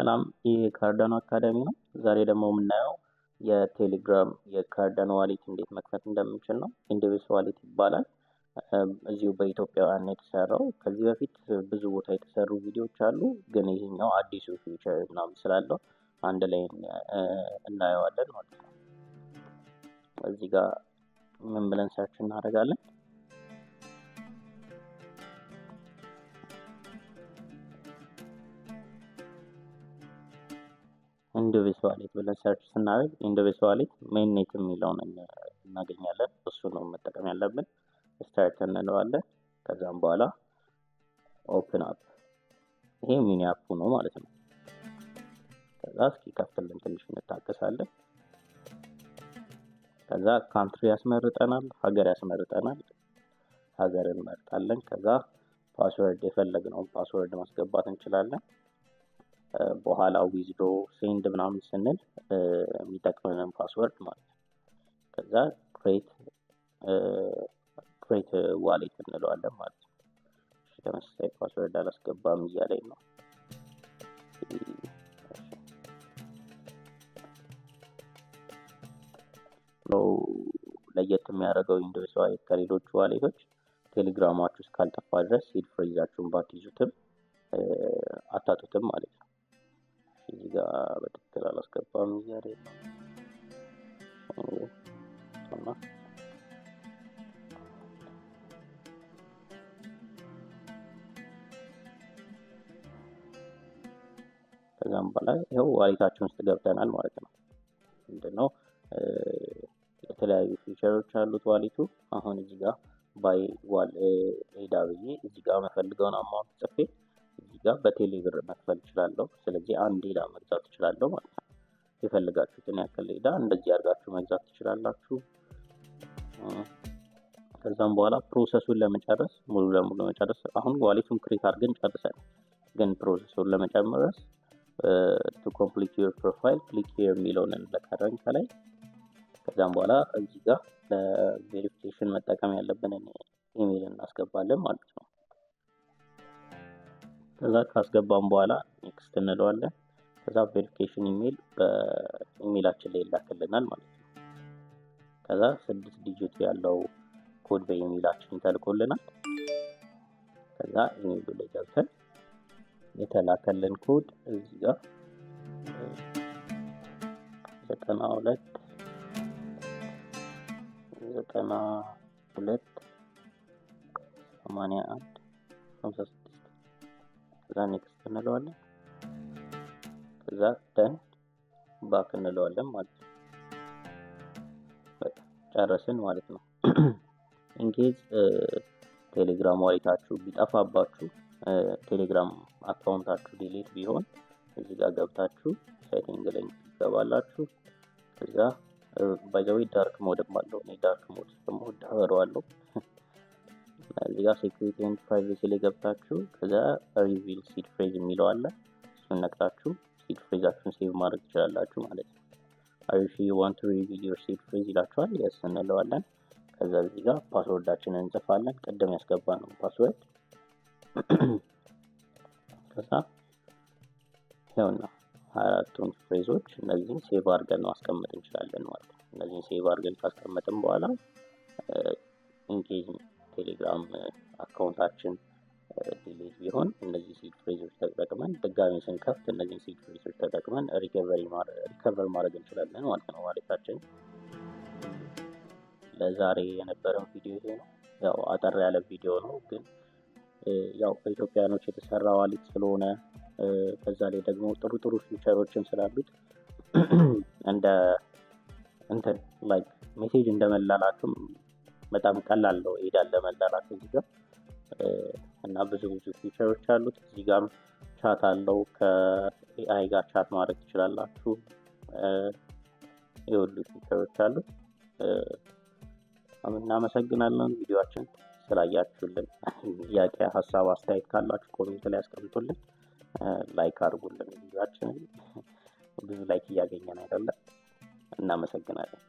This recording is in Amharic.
ሰላም፣ ይህ የካርዳኖ አካዳሚ ነው። ዛሬ ደግሞ የምናየው የቴሌግራም የካርዳኖ wallet እንዴት መክፈት እንደምንችል ነው። ኢንዲቪስ wallet ይባላል። እዚሁ በኢትዮጵያውያን የተሰራው። ከዚህ በፊት ብዙ ቦታ የተሰሩ ቪዲዮዎች አሉ፣ ግን ይህኛው አዲሱ feature ምናምን ስላለው አንድ ላይ እናየዋለን ማለት ነው። እዚህ ጋር ምን ብለን search እናደርጋለን? ኢንዲቪስ wallet ብለን search ስናደርግ ኢንዲቪስ wallet mainnet የሚለውን እናገኛለን። እሱ ነው መጠቀም ያለብን። Start እንለዋለን። ከዛም በኋላ open app፣ ይሄ mini app ኡ ነው ማለት ነው። ከዛ እስኪ ከፍትልን ትንሽ እንታገሳለን። ከዛ country ያስመርጠናል፣ ሀገር ያስመርጠናል። ሀገር እንመርጣለን። ከዛ password፣ የፈለግነውን password ማስገባት እንችላለን። በኋላ withdraw፣ send ምናምን ስንል የሚጠቅመንን password ማለት ነው። ከዛ create wallet እንለዋለን ማለት ነው። ተመሳሳይ password አላስገባም እያለኝ ነው። ለየት የሚያደርገው ኢንዲቪስ wallet ከሌሎቹ wallet ኦች ቴሌግራማችሁ እስካልጠፋ ድረስ seed phrase ኣችሁን ባትይዙትም አታጡትም ማለት ነው። እዚህ ጋር በትክክል አላስገባም እያለኝ ነው። እና ከዛም በኋላ ይኸው wallet ኣችን ውስጥ ገብተናል ማለት ነው። ምንድነው፣ የተለያዩ feature ኦች አሉት wallet ኡ። አሁን እዚህ ጋር buy ዋል ኤዳ ብዬ እዚህ ጋር የምፈልገውን amount ጽፌ እዚህ ጋር በቴሌ ብር መክፈል እችላለሁ። ስለዚህ አንድ ኤዳ መግዛት እችላለሁ ማለት ነው። የፈለጋችሁትን ያክል ኤዳ እንደዚህ አድርጋችሁ መግዛት ትችላላችሁ። ከዛም በኋላ process ኡን ለመጨረስ፣ ሙሉ ለሙሉ ለመጨረስ፣ አሁን wallet ኡን create አድርገን ጨርሰን፣ ግን process ኡን ለመጨረስ "To complete your profile, click here" የሚለውን እንለካለን ከላይ። ከዛም በኋላ እዚህ ጋር ለ verification መጠቀም ያለብንን ኢሜይል እናስገባለን ማለት ነው። ከዛ ካስገባን በኋላ next እንለዋለን። ከዛ verification email በኢሜይላችን ላይ ይላክልናል ማለት ነው። ከዛ 6 digit ያለው ኮድ በኢሜይላችን ተልኮልናል። ከዛ ኢሜይሉ ላይ ገብተን የተላከልን ኮድ እዚህ ጋር 92 92 81 56፣ ከዛ next እንለዋለን። ከዛ done፣ back እንለዋለን ማለት ነው። በቃ ጨረስን ማለት ነው። In case ቴሌግራም wallet ኣችሁ ቢጠፋባችሁ፣ ቴሌግራም account ኣችሁ delete ቢሆን፣ እዚህ ጋር ገብታችሁ setting ላይ ትገባላችሁ። ከዛ by the way dark mode ም አለው። እኔ dark mode ደግሞ አበረዋለሁ። እዚህ ጋር security and privacy ላይ ገብታችሁ ከዛ reveal seed phrase የሚለው አለ። እሱን ነክታችሁ seed phrase ኣችሁን save ማድረግ ትችላላችሁ ማለት ነው። "Are you sure you want to reveal your seed phrase?" ይላችኋል። Yes እንለዋለን። ከዛ እዚህ ጋር password ኣችንን እንጽፋለን። ቅድም ያስገባነው password። ከዛ ይኸውና 24ቱን phrase ኦች እነዚህን save አድርገን ማስቀመጥ እንችላለን ማለት ነው። እነዚህን save አድርገን ካስቀመጥን በኋላ in case ቴሌግራም account ኣችን delete ቢሆን እነዚህ seed phrase ኦች ተጠቅመን ድጋሚ ስንከፍት እነዚህን seed phrase ኦች ተጠቅመን recover ማድረግ እንችላለን ማለት ነው wallet ኣችን። ለዛሬ የነበረው ቪዲዮ ይሄ ነው። ያው አጠር ያለ ቪዲዮ ነው፣ ግን ያው በኢትዮጵያኖች የተሰራ wallet ስለሆነ፣ በዛ ላይ ደግሞ ጥሩ ጥሩ feature ኦችም ስላሉት፣ እንደ እንትን like message እንደመላላክም በጣም ቀላል ነው ኤዳን ለመላላክ እዚህ ጋር። እና ብዙ ብዙ feature ኦች አሉት። እዚህ ጋርም chat አለው። ከ AI ጋር chat ማድረግ ትችላላችሁ። የሁሉ feature ኦች አሉት። እናመሰግናለን ቪዲዮአችን ስላያችሁልን። ጥያቄ፣ ሀሳብ፣ አስተያየት ካላችሁ comment ላይ ያስቀምጡልን። Like አድርጉልን ቪዲዮአችንን። ብዙ like እያገኘን አይደለም። እናመሰግናለን።